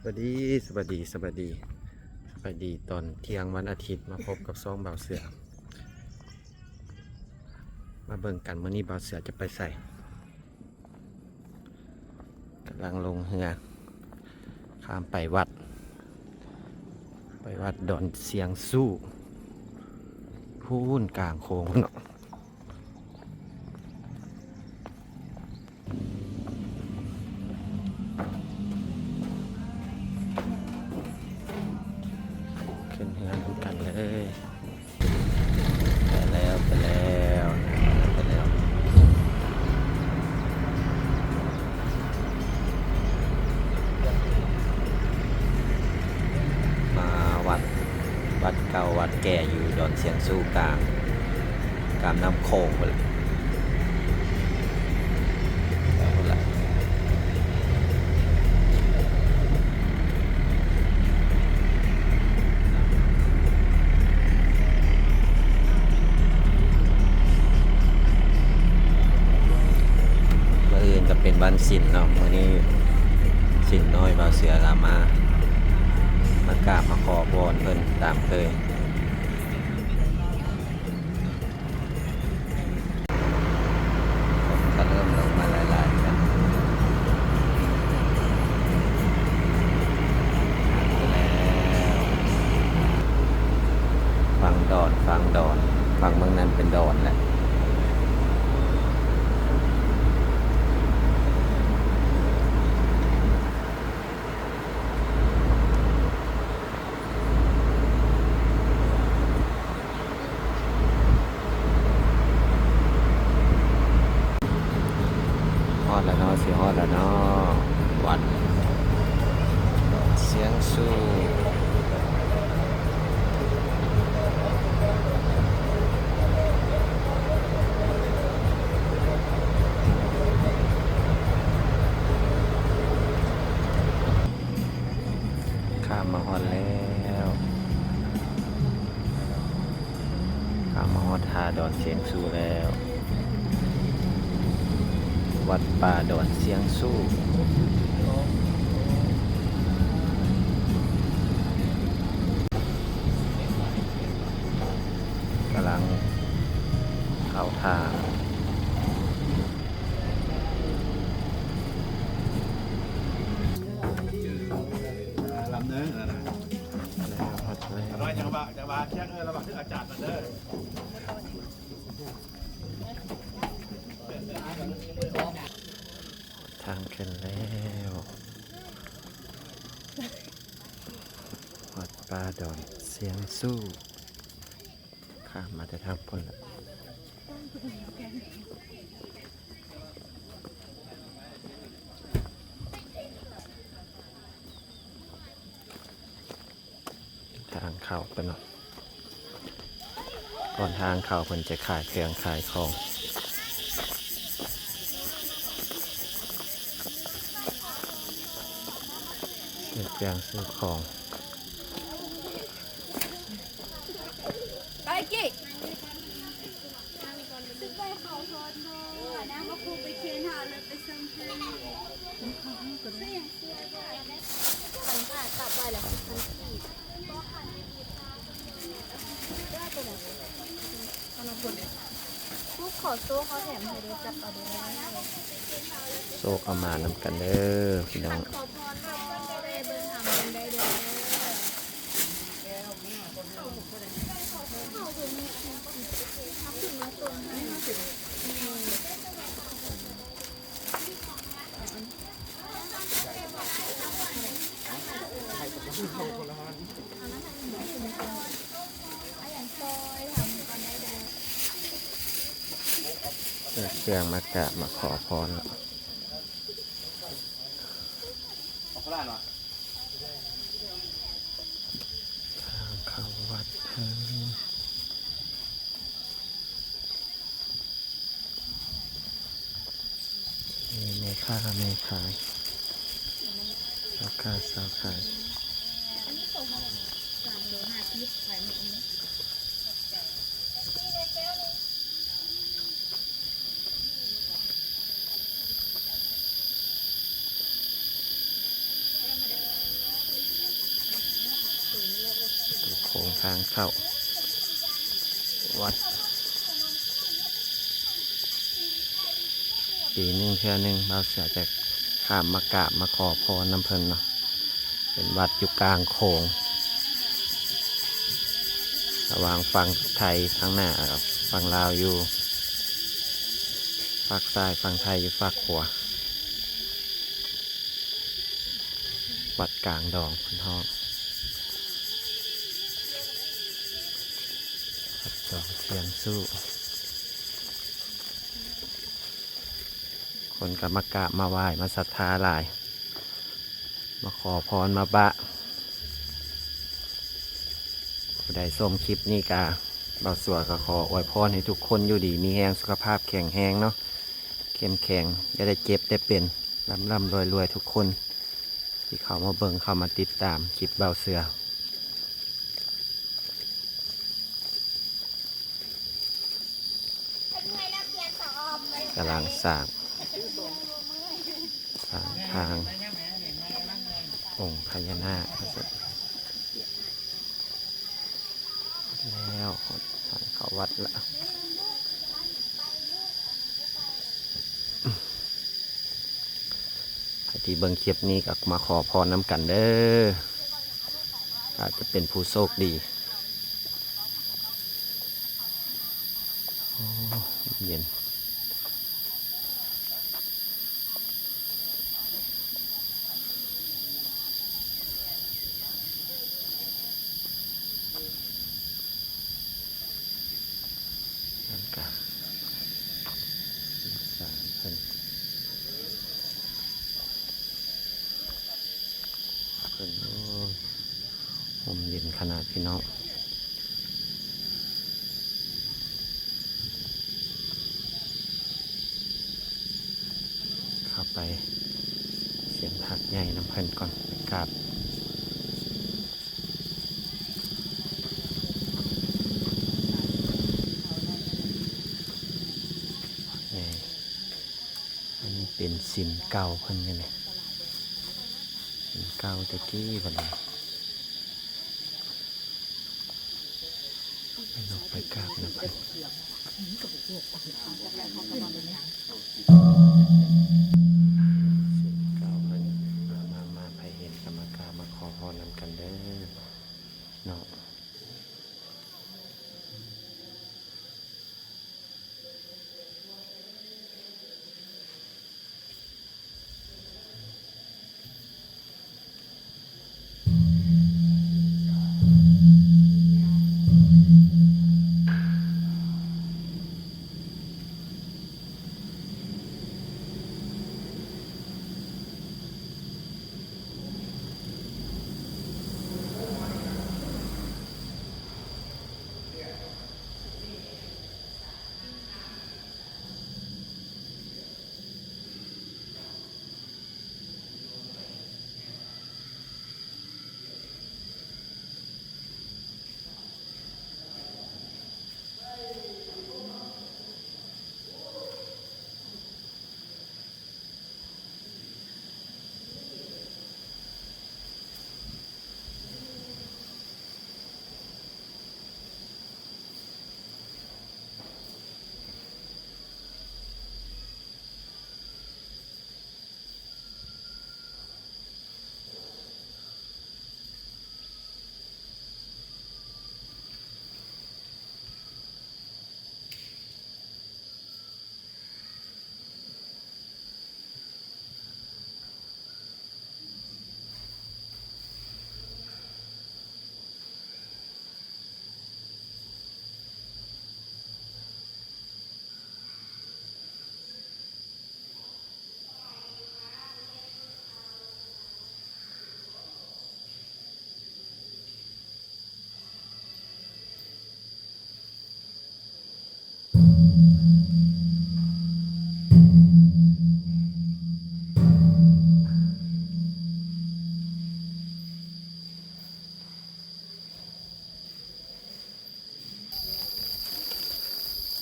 ສະບາຍດີ ສະບາຍດີ ສະບາຍດີ ສະບາຍດີຕອນທ່ຽງວັນອາທິດ ມາພົບກັບຊ່ອງບ່າວເສືອ. ມາເບິ່ງກັນ ມື້ນີ້ບ່າວເສືອຈະໄປໃສ? ກຳລັງລົງເຮືອ ຂ້າມໄປວັດ ໄປວັດດອນຊຽງຊູ້ ພຸ້ນກາງໂຄ້ງພຸ້ນເນາະ. ຂຶ້ນເຮືອນຳກັນເລີຍ. ໄປແລ້ວ ໄປແລ້ວ ໄປແລ້ວ. ມາວັດ ວັດເກົ່າວັດແກ່ຢູ່ດອນຊຽງຊູ້ກາງ ກາງນ້ຳໂຂງພຸ້ນແຫຼະ ພຸ້ນແຫຼະ. ມື້ອື່ນກໍເປັນວັນສິນເນາະ ມື້ນີ້ສິນນ້ອຍ ບ່າວເສືອກໍມາ ມາກາບມາຂໍພອນເພິ່ນຕາມເຄີຍ. ຝົນກໍເລີ່ມລົງມາຫຼາຍໆແລ້ວ ແລ້ວ ຝັ່ງດອນ ຝັ່ງດອນ ຝັ່ງເມືອງນັ້ນເປັນດອນແຫຼະ. ຮອດແລ້ວເນາະ ຊິຮອດແລ້ວເນາະ ວັດຊຽງຊູ້. ຂ້າມມາຮອດແລ້ວ ຂ້າມມາຮອດທ່າດອນຊຽງຊູ້ແລ້ວ ວັດປ່າດອນຊຽງຊູ້. ກຳລັງເຂົ້າທ່າ ລຳເນີນນະ ຮອດແລ້ວ ຮອດແລ້ວ ຈັງຫວະ ຈັງຫວະ ຈັງຫວະ ເອີ ລະຫວ່າງທີ່ອາຈານມາເດີ. ທາງຂຶ້ນແລ້ວ ວັດປ່າດອນຊຽງຊູ້ ຂ້າມມາແຕ່ທາງພຸ້ນລະ ທາງເຂົ້າໄປເນາະ. ກ່ອນທາງເຂົ້າເພິ່ນຈະຂາຍເຄື່ອງຂາຍຂອງ ຊື້ເຄື່ອງຊື້ຂອງ. ໄປກິ ໂຊກເອົາໝານນຳກັນເດີພີ່ນ້ອງ. ເຄື່ອງມາກາບມາຂໍພອນ. ທາງເຂົ້າວັດ ມີແມ່ຄ້າແມ່ຂາຍ ຊາວຄ້າຊາວຂາຍ. ທາງເຂົ້າວັດ ປີໜຶ່ງເທື່ອໜຶ່ງ ບ່າວເສືອຈະຂ້າມມາກາບມາຂໍພອນນຳເພິ່ນເນາະ. ເປັນວັດຢູ່ກາງໂຂງ ລະຫວ່າງຝັ່ງໄທທາງໜ້າ ແລ້ວກະຝັ່ງລາວຢູ່ຟາກຊ້າຍ ຝັ່ງໄທຢູ່ຟາກຂວາ. ວັດກາງດອງເພິ່ນຮ້ອງ ວັດດອງຊຽນຊູ້. ຄົນກໍມາກາບມາໄຫວ້ມາສັດທາຫຼາຍ ມາຂໍພອນມາບະ. ຜູ້ໃດຊົມຄລິບນີ້ກະ ບ່າວເສືອກໍຂໍອວຍພອນໃຫ້ທຸກຄົນຢູ່ດີມີແຮງ ສຸຂະພາບແຂງແຮງເນາະ ເຂັ້ມແຂງ ຢ່າໄດ້ເຈັບໄດ້ເປັນ ລ່ຳໆລວຍໆທຸກຄົນ ທີ່ເຂົ້າມາເບິ່ງເຂົ້າມາຕິດຕາມຄລິບບ່າວເສືອ. ກຳລັງສ້າງ ສ້າງທາງອົງພະຍານາກ ແລ້ວທາງເຂົ້າວັດລະ. ໃຜທີ່ເບິ່ງຄລິບນີ້ກໍມາຂໍພອນນຳກັນເດີ້ ອາດຈະເປັນຜູ້ໂຊກດີ. ໂອ້ ເຢັນ. ນັ້ນກະສາມເພິ່ນ ເພິ່ນ ໂອ້ ຮົ່ມເຢັນຂະໜາດພີ່ນ້ອງ. ເຂົ້າໄປເສັນຜັກໃຫຍ່ນຳເພິ່ນກ່ອນ ໄປກາບໃຫຍ່. ອັນນີ້ເປັນສິນເກົ່າເພິ່ນນີ້ແຫຼະ ສິນເກົ່າແຕ່ກີ້ເພິ່ນນີ້. ໄປນົກໄປກາບນຳເພິ່ນ ສິນເກົ່າເພິ່ນ. ມາ ມາ ມາ ໃຜເຫັນກໍມາກາບມາຂໍພອນນຳກັນເດີ້ເນາະ.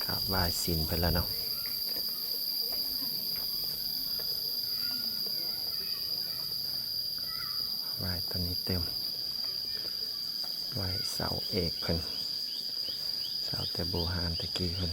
ກາບໄຫວ້ສິນເພິ່ນແລ້ວເນາະ ໄຫວ້ຕົນນີ້ຕື່ມ. ໄຫວ້ເສົາເອກເພິ່ນ ເສົາແຕ່ບູຮານແຕ່ກີ້ເພິ່ນ.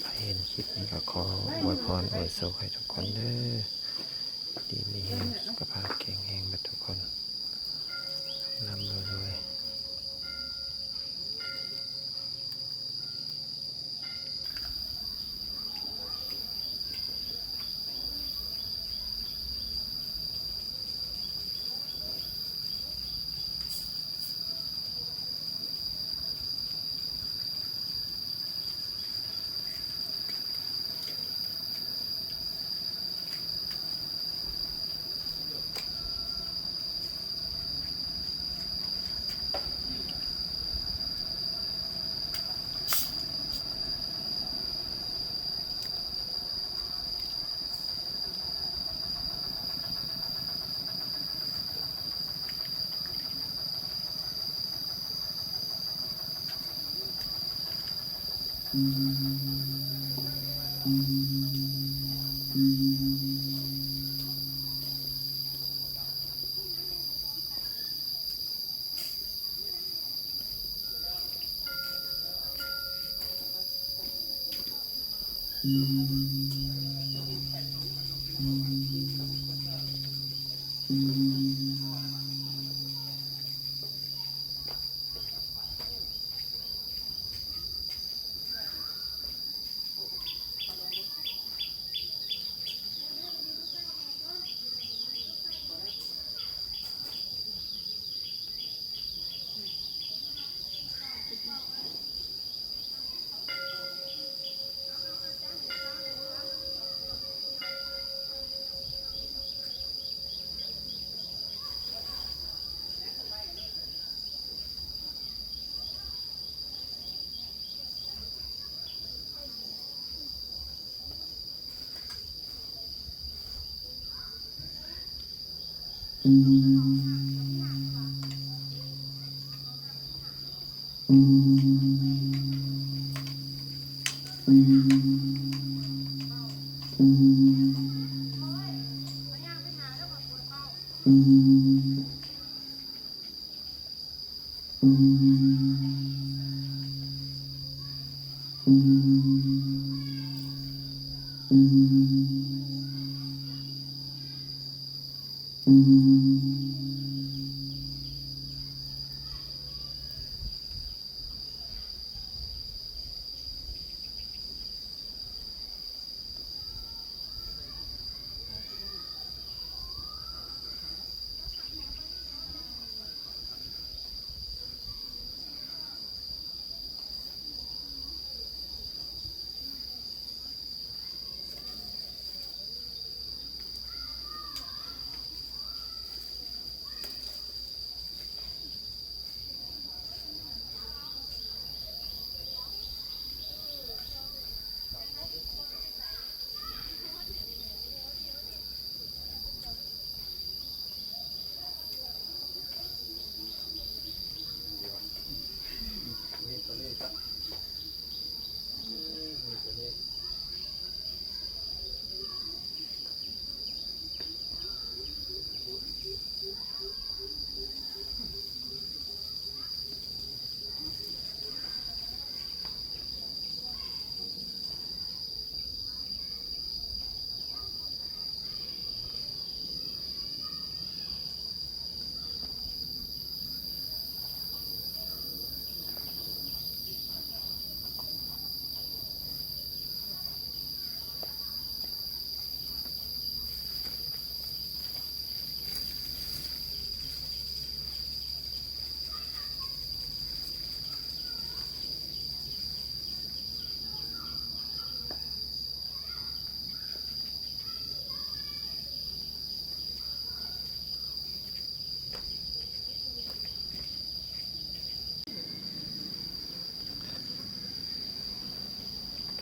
ໃຜເຫັນຄລິບນີ້ກໍຂໍອວຍພອນອວຍໂຊກໃຫ້ທຸກຄົນເດີ້ ຢູ່ດີມີແຮງ ສຸຂະພາບແຂງແຮງເບິດທຸກຄົນ ລ່ຳລວຍໆ.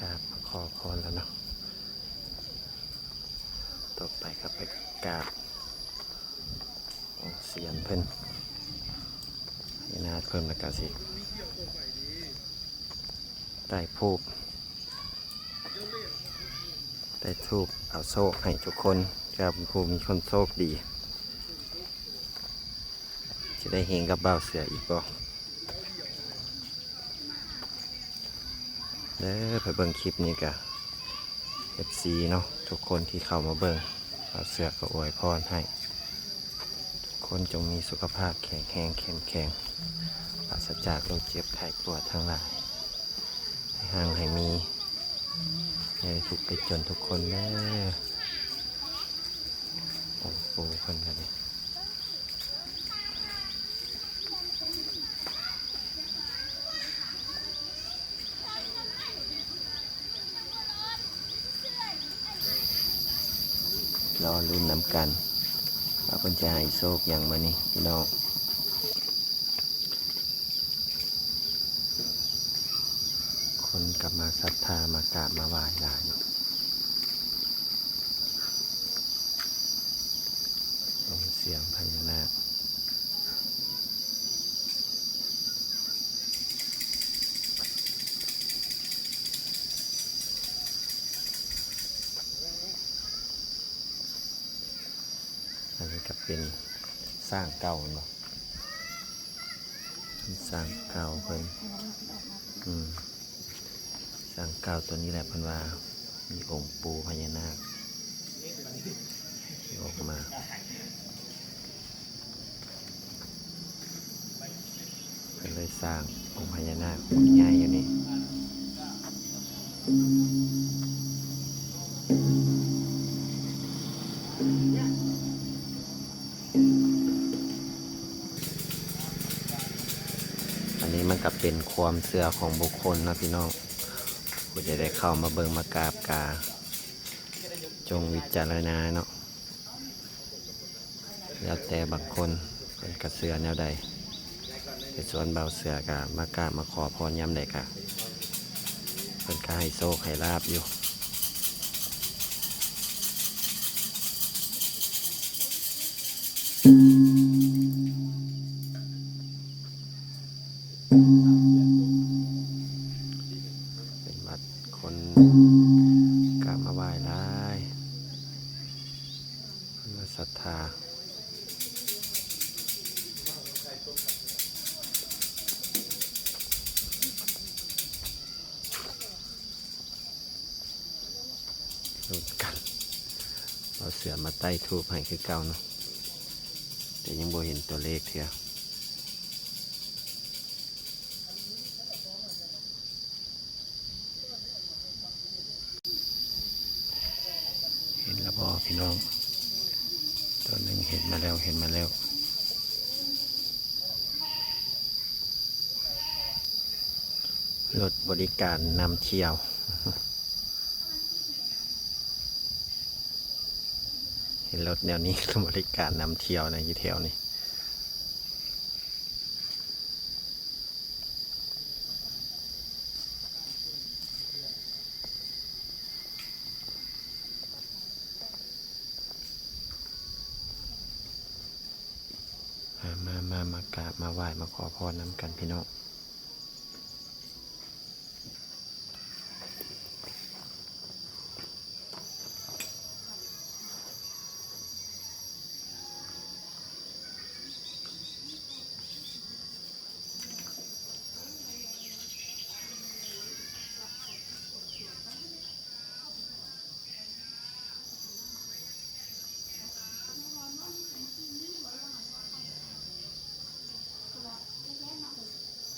ກາບຂໍພອນແລ້ວເນາະ ຕໍ່ໄປກໍໄປກາບອົງຊຽນເພິ່ນ ຍານາດເພິ່ນ ແລ້ວກໍຊິໄດ້ທູບ ໄດ້ທູບເອົາໂຊກໃຫ້ທຸກຄົນ ກັບຜູ້ມີຄົນໂຊກດີ ຈະໄດ້ເຮງກັບບ່າວເສືອອີກບໍ່ເດີ. ໄປເບິ່ງຄລິບນີ້ກະ ເອັຟຊີເນາະ ທຸກຄົນທີ່ເຂົ້າມາເບິ່ງ ບ່າວເສືອກໍອວຍພອນໃຫ້ທຸກຄົນຈົ່ງມີສຸຂະພາບແຂງແຮງເຂັ້ມແຂງ ປາສະຈາກໂລກເຈັບໄຂ້ປວດທັງຫຼາຍ ໃຫ້ຮັ່ງໃຫ້ມີ ຢ່າໄດ້ທຸກໄດ້ຈົນທຸກຄົນເດີ. ໂອ້ໂຫ ເພິ່ນກະນີ້ ລໍລຸ້ນນຳກັນວ່າເພິ່ນຈະໃຫ້ໂຊກຫຍັງມື້ນີ້ພີ່ນ້ອງ. ຄົນກະມາສັດທາມາກາບມາໄຫວ້ຫຼາຍເນາະ. ລົງສຽງພະຍານາກ ອັນນີ້ກະເປັນຊ້າງເກົ່າແມ່ນບໍ່? ຊ້າງເກົ່າເພິ່ນ ອືມ ຊ້າງເກົ່າໂຕນີ້ແຫຼະ ເພິ່ນວ່າມີອົງປູພະຍານາກອອກມາ. ເພິ່ນເລີຍສ້າງອົງພະຍານາກອົງໃຫຍ່ຢູ່ນີ້. ອັນນີ້ມັນກະເປັນຄວາມເຊື່ອຂອງບຸກຄົນເນາະພີ່ນ້ອງ ຜູ້ໃດໄດ້ເຂົ້າມາເບິ່ງມາກາບກະ ຈົ່ງວິຈາລະນາເນາະ ແລ້ວແຕ່ບາງຄົນເພິ່ນກະເຊື່ອແນວໃດ ແຕ່ສ່ວນບ່າວເສືອກະມາກາບມາຂໍພອນຍາມໃດກະ ເພິ່ນກະໃຫ້ໂຊກໃຫ້ລາບຢູ່. ເປັນວັດ ຄົນກະມາໄຫວ້ຫຼາຍ ມາສັດທາ ລຸ້ນກັນ ເອົາເສືອມາໄຕ້ທູບໃຫ້ຄືເກົ່າເນາະ ແຕ່ຍັງບໍ່ເຫັນຕົວເລກເທື່ອ. ເຫັນແລ້ວບໍ່ພີ່ນ້ອງ? ຕົວໜຶ່ງເຫັນມາແລ້ວ ເຫັນມາແລ້ວ. ລົດບໍລິການນຳທ່ຽວ ເຫັນລົດແນວນີ້ ບໍລິການນຳທ່ຽວນະ ຢູ່ແຖວນີ້. ມາ ມາ ມາ ມາກາບມາໄຫວ້ມາຂໍພອນນຳກັນພີ່ນ້ອງ. ເ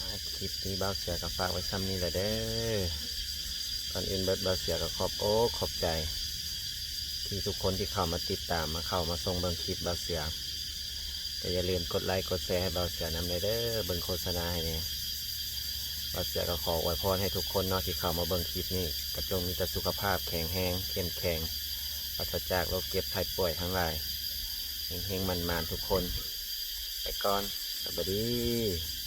ອ່າ ຄລິບນີ້ບ່າວເສືອກໍຝາກໄວ້ຊ່ຳນີ້ແຫຼະເດີ້. ກ່ອນອື່ນເບີດ ບ່າວເສືອກໍຂອບອົກຂອບໃຈ ທີ່ທຸກຄົນທີ່ເຂົ້າມາຕິດຕາມ ມາເຂົ້າມາຊົມເບິ່ງຄລິບບ່າວເສືອ. ກໍຢ່າລືມກົດໄລກົດແຊໃຫ້ບ່າວເສືອນຳແດ່ເດີ້ ເບິ່ງໂຄສະນາໃຫ້ແດ່. ບ່າວເສືອກໍຂໍອວຍພອນໃຫ້ທຸກຄົນເນາະ ທີ່ເຂົ້າມາເບິ່ງຄລິບນີ້ ກໍຈົ່ງມີແຕ່ສຸຂະພາບແຂງແຮງ ເຂັ້ມແຂງ ປາສະຈາກໂລກເຈັບໄຂ້ປ່ວຍທັງຫຼາຍ. ເຮັງໆ ໝານໆ ທຸກຄົນ. ໄປກ່ອນ ສະບາຍດີ.